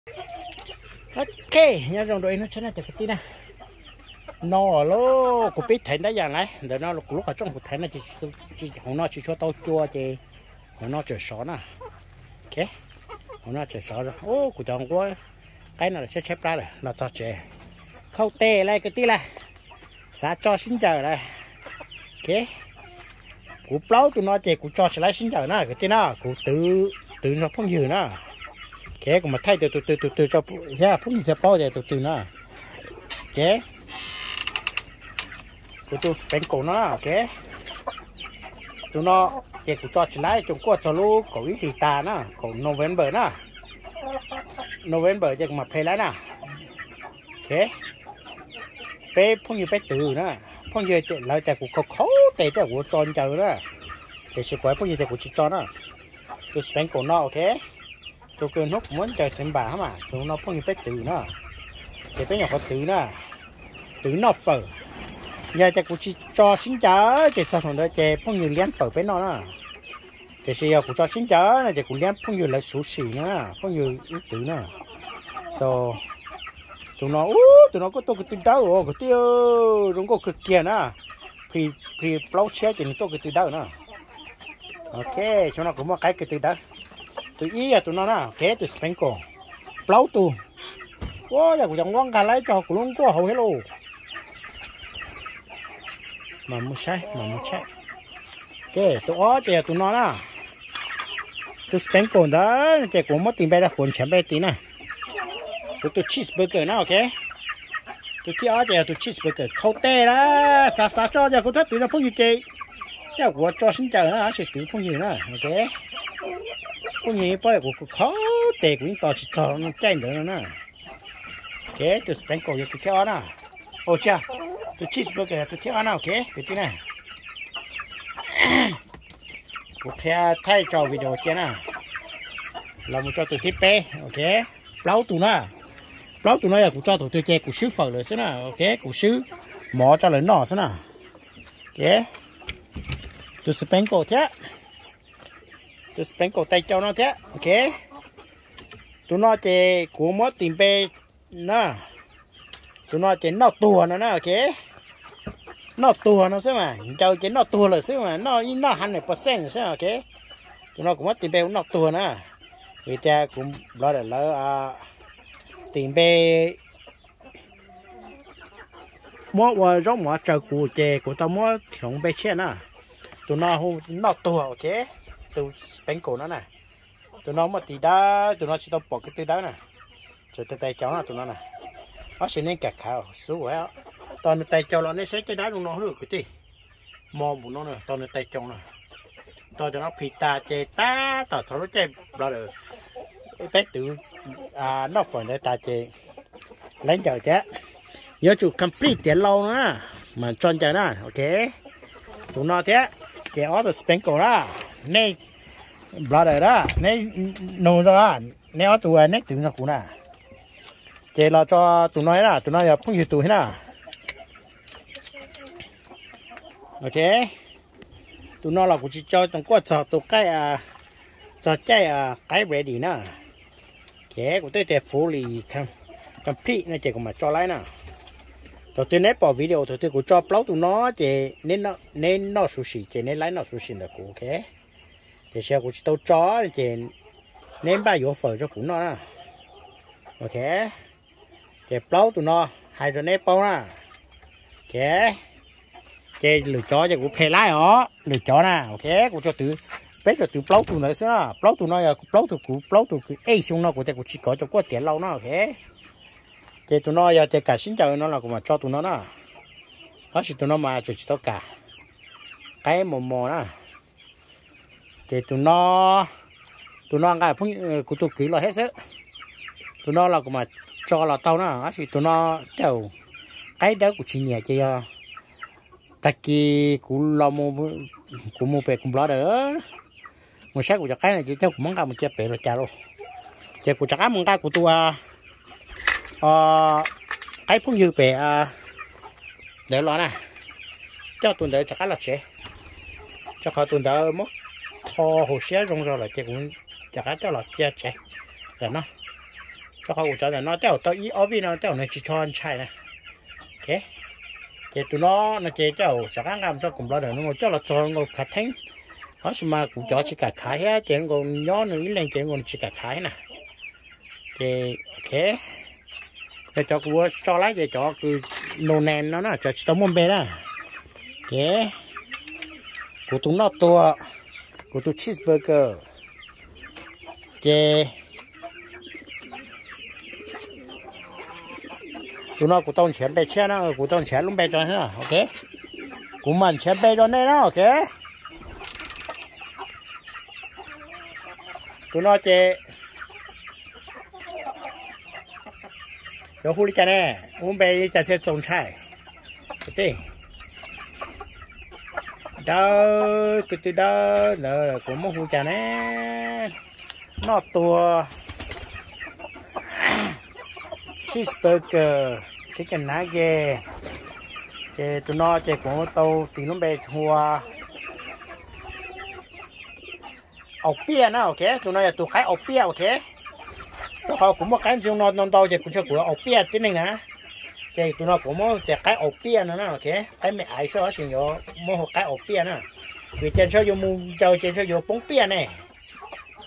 Ok, nyob zoo rau ib hnub tshab na cov kwv tij na. No lauj, kuv pib thaiv ntab yas lawm, ntawm no kuv lub qhov rooj kuv thaiv no ces tsis, hauv no tsis tshua tau cua ces hauv no tseem sov na. Ok, hauv no tseem sov. Ub, kuv cov nquab qaib no tshaib tshaib plab lawm, los txog tsev. Khau tes lawm kwv tij lawm, xav tso sib ncaws lawm. Ok, kuv plaub tus no ces kuv tso tsis laib sib ncaws na kwv tij na, kuv twv, twv nrog phooj ywg na. Ok, kuv mam thaij tus, tus twg, tus twg tso thiab phooj ywg thiaj paub tias tus twg na. Ok, kuv tus Spangle no, ok. Tus no ces kuv tso tsis laib, cov kuaj txog lub kaum ib hlis tas na, kaum November na. November ces kuv mam play laib na. Ok, peb phooj ywg peb twv na. Phooj ywg lawv tias kuv khaus khaus tes thiab kuv tso ncaws na, tiam sis kuv hais phooj ywg tias kuv tsis tso na. Tus Spangle no, ok. Tus kws hnub kuv muab ncaws xeev npam mas tus no phooj ywg peb twv na, ces peb nyuam qhuav twv na, twv noj fawm. Yog tias kuv tsis tso sib ncaws ces txog thaum ntawd ces phooj ywg liab fawm peb noj na. Tiam sis yog kuv tso sib ncaws no ces kuv liab phooj ywg lawv xuv sim na, phooj ywg wb twv na. So, tus no, ub, tus no kuj tuaj ko tw dawb os kwv tij, zoo nkauj kawg kiag na. Phis, phis plaub tshiab ces nws tuaj ko tw dawb na. Ok, xyoo no kuv muaj qaib ko tw dawb. Tus ib yog tus no na, ok, tus Spangle. Plaub tug. Ua yog kuv cov nquab nqa laib cov kuv lub nkuaj hauv thiab lauj. Mam mus saib, mam mus saib. Ok, tus ob ces yog tus no na. Tus Spangle ntawd ces kuv muab tis npe rau kuv ntshav npe tis na. Kuv tus cheeseburger na, ok. Tus thib ob ces yog tus cheeseburger khau tes na. Xav, xav tso yog kuv txhob twv rau phooj ywg ces, ces kuv tso sib ncaws na, tab sis twv phooj ywg na, ok. Phooj ywg paub kuv khaus tes kuv yeej tos tsis txog caij ntawd no na. Ok, tus Spangle yog tus thib ob na. Ua tsis, tus cheeseburger yog tus thib ob na, ok kwv tij na. Kuv qhia thaij tso video cia na. Los mus tso tus thib peb, ok. Plaub tus na. Plaub tus no yog kuv tso tus twg ces kuv swb fawm lawm xwb na, ok, kuv swb mov tso lawv noj xwb na. Ok, tus Spangle thiab, tus Spangle tais cau no thiab, ok. Tus no ces kuv muab tis npe na. Tus no ces noj tuag no na, ok. Noj tuag no xwb mas, ncaws ces noj tuag lawm xwb mas, noj ib noj hundred percent xwb, ok. Tus no kuv muab tis npe hu noj tuag na, vim tias kuv brother lawv tis npe muab ua zaub mov tsaws kuv ces kuv tau muab hloov npe tshiab na. Tus no hu noj tuag, ok. Tus Spangle no na, tus no muaj tis dawb, tus no tsis tau pom ko tw dawb na. Tseem tais cau no tus no na. Ob sis nej kam khav xub, tos nws tais cau los nej saib caj dab zoo no hwj kwv tij. Mo npum no na, tos nws tais cau no. Tos cov no phis tas ces tab tom txog lub caij brother peb twv noj fawm ntawd tas ces laib ncaws thiab. Yuav tsum complete tiav lau no na, mas tso ncaws na, ok. Tus no thiab, ces ob tus Spangle na, nej brother na, neb nug zog, neb ob tug neb twv nrog kuv na. Ces los tso tus no na, tus no yog phooj ywg tus thiab na. Ok, tus no los kuv tsis tso, tsoom kuaj txog tus qaib, txog caij qaib ready na. Ces kuv twb tias fully complete no ces kuv mam tso laib na. Thaum twg neb pom video thaum twg kuv tso plaub tus no ces neb noj sushi ces neb laib noj sushi ntawm kuv, ok. Tiam sis kuv tsis tau tso ces neb npaj yuav fawm rau kuv noj na. Ok, ces plaub tus no hais rau neb paub na. Ok, ces lwm cov ces kuv play laib os, lwm cov na, ok, kuv tso twv, peb tso twv plaub tus ntawd xwb na, plaub tus no yog plaub tus kuv, plaub tus kwv ej xyoo no kuv tias kuv tsis kov cov kuaj tiav lau no, ok. Ces tus no yog tias kam sib ncaws no los kuv mam tso tus no na, tab sis tus no mas tseem tsis tau kam, qaib mos mos na. Ces tus no, tus no nqa kuv tus kwv los thiab xwb. Tus no los kuv mam tso los tau na, tab sis tus no tej qaib dawb kuv tsis nyiam ces yog tag kis kuv los, kuv mus pem kuv brother mus saib kuv cov qaib no ces tej kuv muab nqa mus cia pem los cas lauj. Ces kuv rov qab mus nqa kuv tus qaib phooj ywg pem ntawd los na, coj tus ntawd rov qab los tsev, rau qhov tus ntawd muab tho hauv siab zoo zog lawm ces kuv rov qab coj los cia tsev lawm no. Rau qhov kuv cov ntawm no tej zaum tau ib ob vij no tej zaum nws tsis tshua ntshai na. Ces tus no no ces tej zaum rov qab nqa mus rau kuv nplo ntawm no coj los txog nkaus khav theeb, tab sis mas kuv cov tsis kam khav thiab ces nkaus nyob nws ib leeg ces nkaus nws tsis kam khav thiab na. Ces ok, yog cov kuv ua tso lawm ces cov kws no name no na, cov tsis tau muaj npe na. Ces kuv tus noj tuag, kuv tus cheeseburger, ces tus no kuv tau nrhiav npe tshiab na, kuv tau nrhiav lub npe tso, ok. Kuv mam nrhiav npe rau nej na, ok. Tus no ces yuav hu li cas ne? Hu npe li cas thiaj txaus ntshai? Kwv tij, dawb, kwv tij dawb ntawd kuv muab hu cas ne? Noj tuag, cheeseburger, chicken nugget. Ces tus no ces kuv tau tis lub npe hu ua Aus Piaj na, ok. Tus no yog tus qaib Aus Piaj, ok. Rau qhov kuv muaj qaib ntxoog no ntau ntau ces kuv ntshe kuv Aus Piaj tib neeg na. Ces tus no kuv muab tias qaib Aus Piaj no na, ok. Qaib me aiv xwb tab sis yuav muab hu qaib Aus Piaj na, vim tias ntshe yuav mus ncaws ces ntshe yuav poob piaj ne.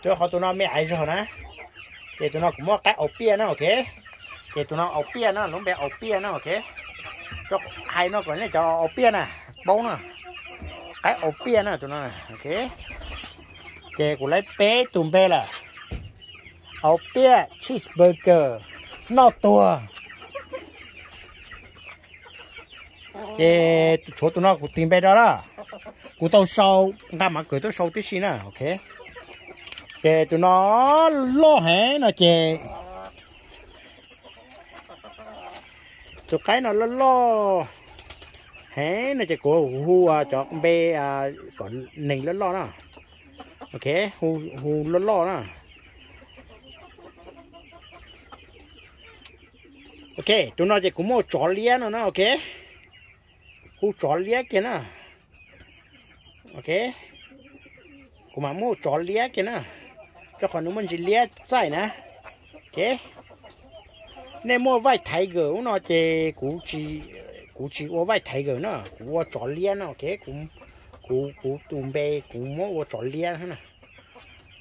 Rau qhov tus no me aiv zog na. Ces tus no kuv muab qaib Aus Piaj na, ok. Ces tus no Aus Piaj na, lub npe Aus Piaj na, ok. Hais no kom nej cov Aus Piaj na paub na, qaib Aus Piaj na tus no, ok. Ces kuv laib peb tus npe lawm, Aus Piaj, cheeseburger, noj tuag. Ces tshuav tus no kuv tis npe rau na, kuv tau sau, nqa mav kawm tuaj sau tib si na, ok. Ces tus no loj heev no ces, tus qaib no loj loj heev no ces kuv hu cov npe kom neeg loj loj na, ok. Hu loj loj na. Ok, tus no ces kuv muab ua tsov liab no na, ok. Hu tsov liab kiag na, ok. Kuv mam muab ua tsov liab kiag na, rau qhov nws muaj ntsis liab txaij na, ok. Nej muaj White Tiger ub no ces kuv tsis ua White Tiger na, kuv ua tsov liab na, ok. Kuv, kuv tus npe kuv muab ua tsov liab na.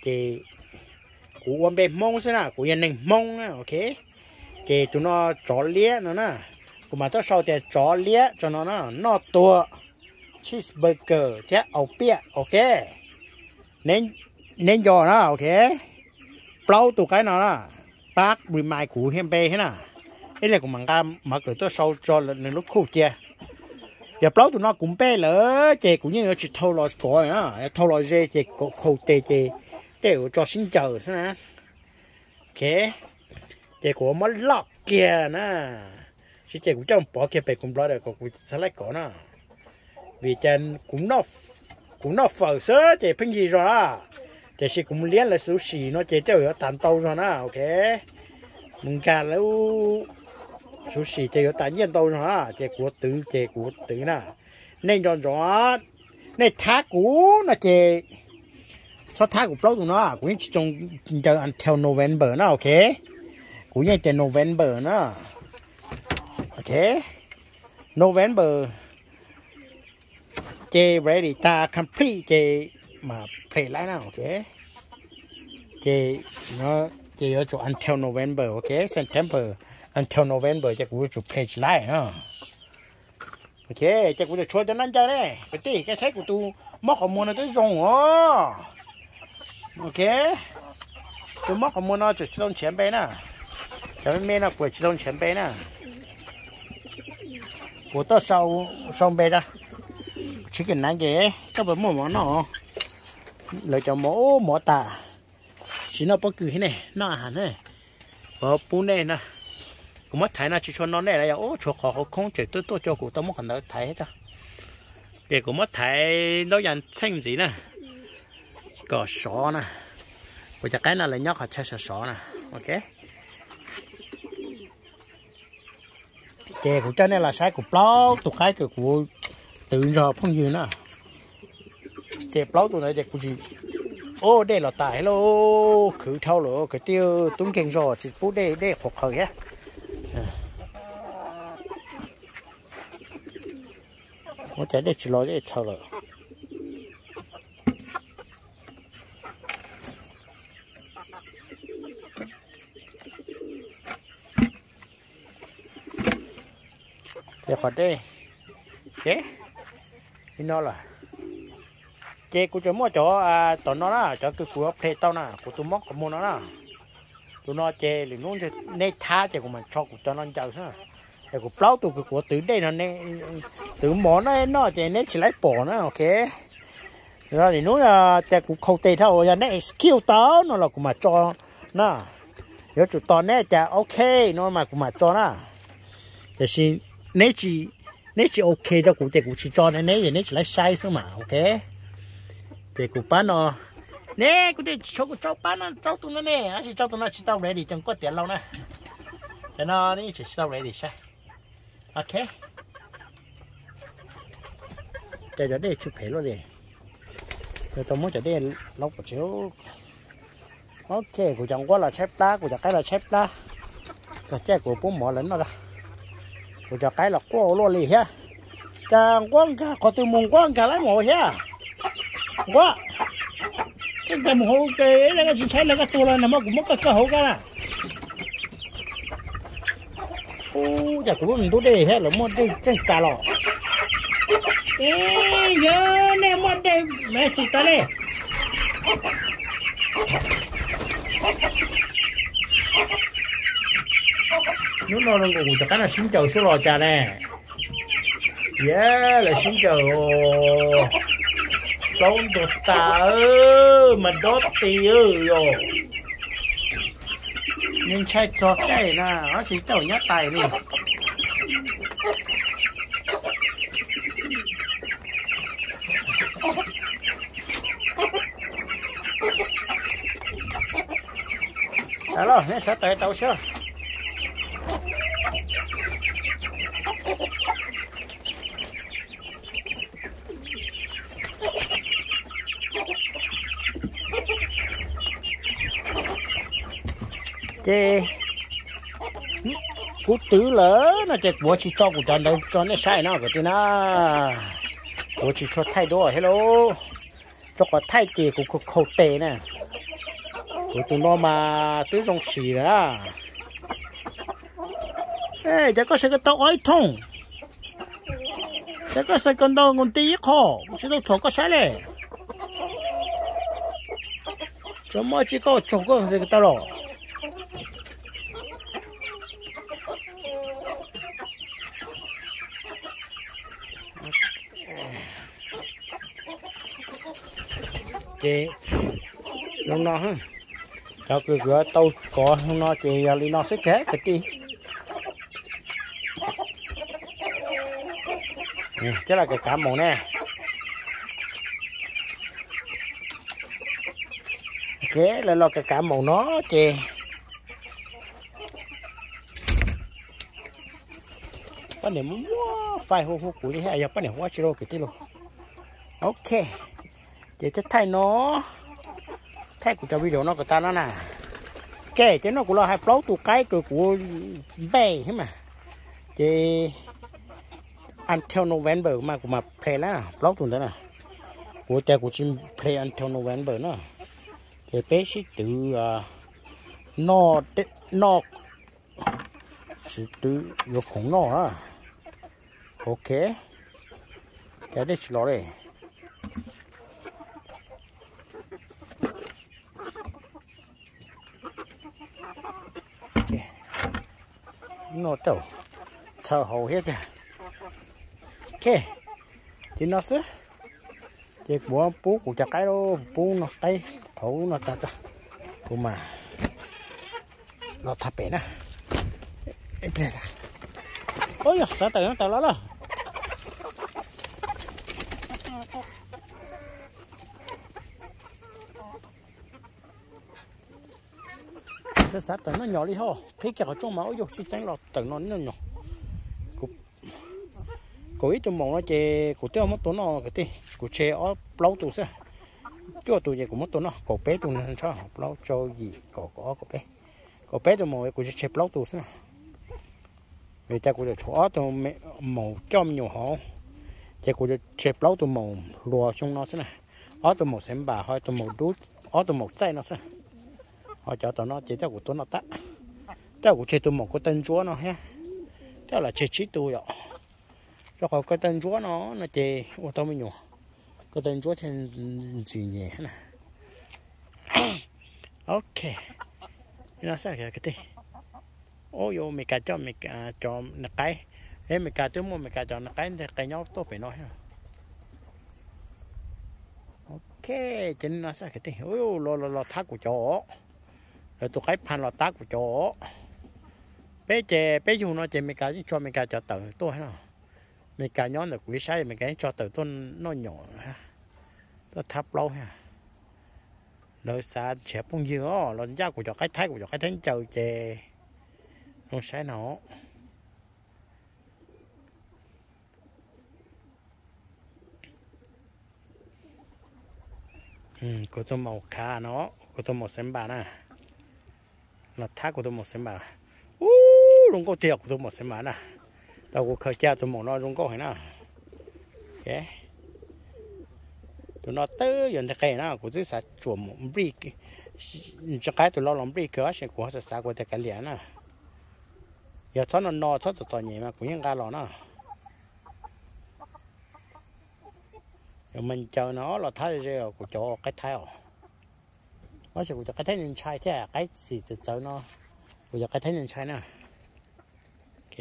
Ces kuv ua npe Hmoob xwb na, kuv yog neeg Hmoob na, ok. Ces tus no tsov liab no na, kuv mam tuaj sau tias tsov liab tso no na, noj tuag, cheeseburger thiab Aus Piaj, ok. Neb nco na, ok. Plaub tus qaib no na, pab remind kuv thiab npe thiab na. Ib li kuv mam nqa mav kawm tuaj sau tso nws lub khuj cia. Yog plaub tus no kuv npe lawm ces kuv yeej yuav tsis thau los kov na, thau los ze ces khaus tes ces tej yuav tso sib ncaws xwb na. Ok, ces kuv muab loj kiag na, tsis ces kuv coj pov kiag pem kuv nplo dawm kom kuv txhad laij kov na. Vim tias kuv noj fawm xwb ces pheej yig zog na, tiam sis kuv mus liab lawv xuv sim no ces tej zaum yuav tas ntau zog na, ok. Mus nkag lawv xuv sim ces yuav tas nyiaj ntau zog na, ces kuv twv ces kuv twv na. Nej nco ntsoov, nej thab kuv no ces txhob thab kuv plaub tus no, kuv yeej tsis tsoo ncaws until November na, ok. Kuv yeej tias November na, ok. November ces ready tas complete ces mam play live na, ok. Ces, ces yuav tsum until November, ok, September until November ces kuv yuav tsum play tsis live na. Ok, ces kuv tshuav cov nab ncaws ne, kwv tij, koj saib kuv tus mob qhov muag no twb zoo os. Ok, tus mob qhov muag no tseem tsis tau nrhiav npe na. Cov me me no kuv tsis tau nrhiav npe na. Kuv tuaj sau npe rau. Tsis kis nav ces koj puas muaj mov noj? Lawv cov mov ub mov tas, tsis noj pob kws thiab ne, noj a has ne. Kuv pub nej na, kuv muab thaiv no tsis tshua no nej los yog ub tshuav qhov qhov khoob ces twb tuaj coj kuv tau muab qhov ntawd thaiv thiab. Ces kuv muab thaiv ntaub yas txheej ntxiv na, kom sov na. Kuv cov qaib no lawv nyob qhov chaw sov sov na, ok. Ces kuv coj nej los saib kuv plaub tus qaib kws kuv twv nrog phooj ywg na. Ces plaub tus ntawd ces kuv tsis, Ub, dej los tas thiab lauj, khwv dhau lawm kwv tij, tub nkeeg zog tsis pub dej, dej qhuav qhaws thiab. Ua cas dej tsis los, dej txhaws lawm. Ces qhov dej, ces li no lawm. Ces kuv tseem muaj cov tom no na, cov kws kuv yuav plhe tau na, kuv tus mob qhov muag no na. Tus no ces lwm hnub neb thab ces kuv mam tso kuv cov no ncaws xwb. Ces kuv plaub tus kws kuv twv dej no, twv mov no noj ces neb tsis laib pom na, ok. Lwm hnub ces kuv khau tes dhau, yog neb excuse tau no los kuv mam tso na. Yuav tsum tos neb cas ok no mas kuv mam tso na. Tiam sis neb tsis, neb tsis ok rau kuv ces kuv tsis tso ne, neb es neb tsis laib saib xwb mas, ok. Ces kuv pab no, ne kuv tias tshuav kuv rau pab no rau tus no ne, tab sis rau tus no tsis tau ready, cov nkuaj tiav lauj na. Cov no neb tseem tsis tau ready saib. Ok. Ces cov dej tsw phem luaj li. Yuav tau muab cov dej laub pov tseg. Ok, kuv cov nquab los tshaib plab, kuv cov qaib los tshaib plab. Txog caij kuv pub mov lawv noj. Kuv cov qaib los quaj ua luaj li thiab. Cas nquab nkag qhov twg mus, nquab nkag laib mus thiab. Nquab, koj nkag mus hauv ke, koj tsis ntshai lawv koj tua los nag hmo kuv muab koj coj hauv koj na. Ub, cas kuv lub ntub dej thiab lawv muaj dej tseem tas los. Ib, yog nej muaj dej message tas li. Hnub no zoo nkaus kuv cov qaib no sib ncaws suab los cas ne. Yog lawv sib ncaws, plaub ntug tas mas dob tis yom. Nws ntshai txog caij na, tab sis caij nyob tais li. Tau los, neb xav tawm tau siab. Ces kuv twv lawm no ces kuv tsis tso kuv cov ntawd tso nej saib no kwv tij na. Kuv tsis tshua thaij duab thiab lauj, rau qhov thaij ces kuv khaus khaus tes na. Kuv tus no mas twb zoo sim lawm na. Ces koj xav ko tau ob ib thooj, ces koj xav ko ntau nkaus nti ib qho, tsis tau txhom koj saib li. Tsuas muaj tsis koj tsaug koj xav ko tau los. Ces zoo no, cov kws kuv yuav tau kov zoo no ces yog li no xwb ces kwv tij. Coj los kav kav maum ne. Ces lawv los kav kav maum no ces poj niam muab muab fais hu hu kuv li thiab, yog poj niam hu ua tsis rau kwv tij los. Ok, ces thiaj thaij no, thaij kuv cov video no kom tas no na. Ok, ces no kuv los hais plaub tus qaib kws kuv npej thiab mas, ces until November mas kuv mam play na, plaub tus ntawd na. Kuv ces kuv tsis play until November na. Ces peb sib twv noj, noj, sib twv yuav khoom noj na. Ok, cas dej tsis los li. No tau txhaws hauv thiab tiag. Ok, ces no xwb. Ces kuv pub kuv cov qaib, pub no qaib qhauv no tas tag, kuv mam los thaj pem na. Ub, yog xav tawm no tawm los lawm. Xav xav tawm noj nyom li ho, qhib kiag qhov rooj mas ub yug sib txeeb los tawm no noj nyom. Kuv ib tug maum no ces kuv twb muab tua noj kwv tij, kuv tseg ob plaub tus xwb. cuaj tus ces kuv muab tua noj kaum peb tus no, plaub rau yim kaum, kaum ob, kaum peb, kaum peb tus maum, kuv tseg plaub tus xwb na. Vim tias kuv yuav tshuav ob tug maum coj me nyuam hauv, ces kuv yuav tseg plaub tus maum hluas xyoo no xwb na, ob tug maum xeev npas ho tus maum dub, ob tug maum txaij no xwb. Ho cov tom no ces tej kuv tua noj tab, tej kuv tseg tus maum ko taw ntsuab no thiab, tej lam tseg tsib tus yom. Rau qhov ko taw ntsuab no, no ces ua tau me nyuam, ko taw ntsuab thiaj ntxim nyem na. Ok, no xwb kwv tij. Ub, yuav Amelikas coj Amelikas cov nws qaib, es Amelikas twb muaj Amelikas cov nws qaib nteg qe nyob tuaj pem no thiab. Ok, ces no xwb kwv tij, los los los thab kuv cov os, lawv tus qaib pha los thab kuv cov os. Peb ces peb yug no ces Amelikas yeej tso Amelikas cov tawm tuaj no. Amelikas nyob ntawm kuv ib sab, Amelikas yeej tso tawm tuaj noj nyom, tuaj thab plaub thiab. Lawv xav nrhiav phooj ywg os, los ncaj kuv cov qaib thaib, kuv cov qaib thaib ncaws ces zoo saib no. Kuv tus maum khav no, kuv tus maum xeev npas na, los thab kuv tus maum xeev npas. Ub, zoo nkauj tiag kuv tus maum xeev npas na. Tau kuv khaws cia tus maum no zoo nkauj heev na. Tus no twb yuav nteg qe na, kuv twb xav tsuam maum nplij, ntsis qaib tus lo los nplij kawg tab sis kuv ho xav xav kuv tias kav liam na. Yog txhob no no txhob txom txom nyem mas kuv yeej nqa los na. Yog mas ncaws no los thab ze kuv cov qaib thaib os. Tab sis kuv cov qaib thaib ntshai thiab, qaib xim txawv txawv no, kuv cov qaib thaib ntshai na. Ok,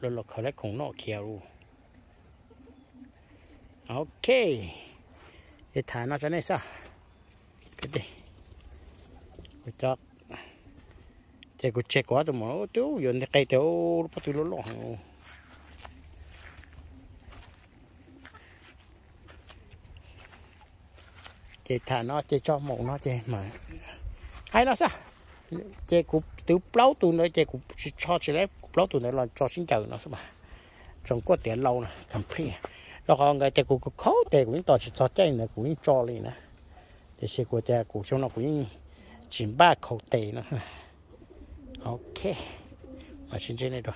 los khaws lawv khoom noj khiav lawm. Ok, ces tham no rau nej xwb. Ces kuv tseg kuv ob tug maum, twb yuav nteg qe tiag, lub pob tw loj loj heev. Ces tham no ces tso maum no ces mas hais no xwb. Ces kuv twv plaub tus ntawd ces kuv tsis tso tsis lawm, kuv plaub tus ntawd los tso sib ncaws no xwb mas. Tsoom kuaj tiav lau no complete. Rau qhov nkawd tias kuv khaub tes kuv yeej tos tsis txog caij ntawd kuv yeej tso li na. Tiam sis kuv tias kuv xyoo no kuv yeej tsis npaj khaub tes no. Ok, mam sib ntsib nej dua.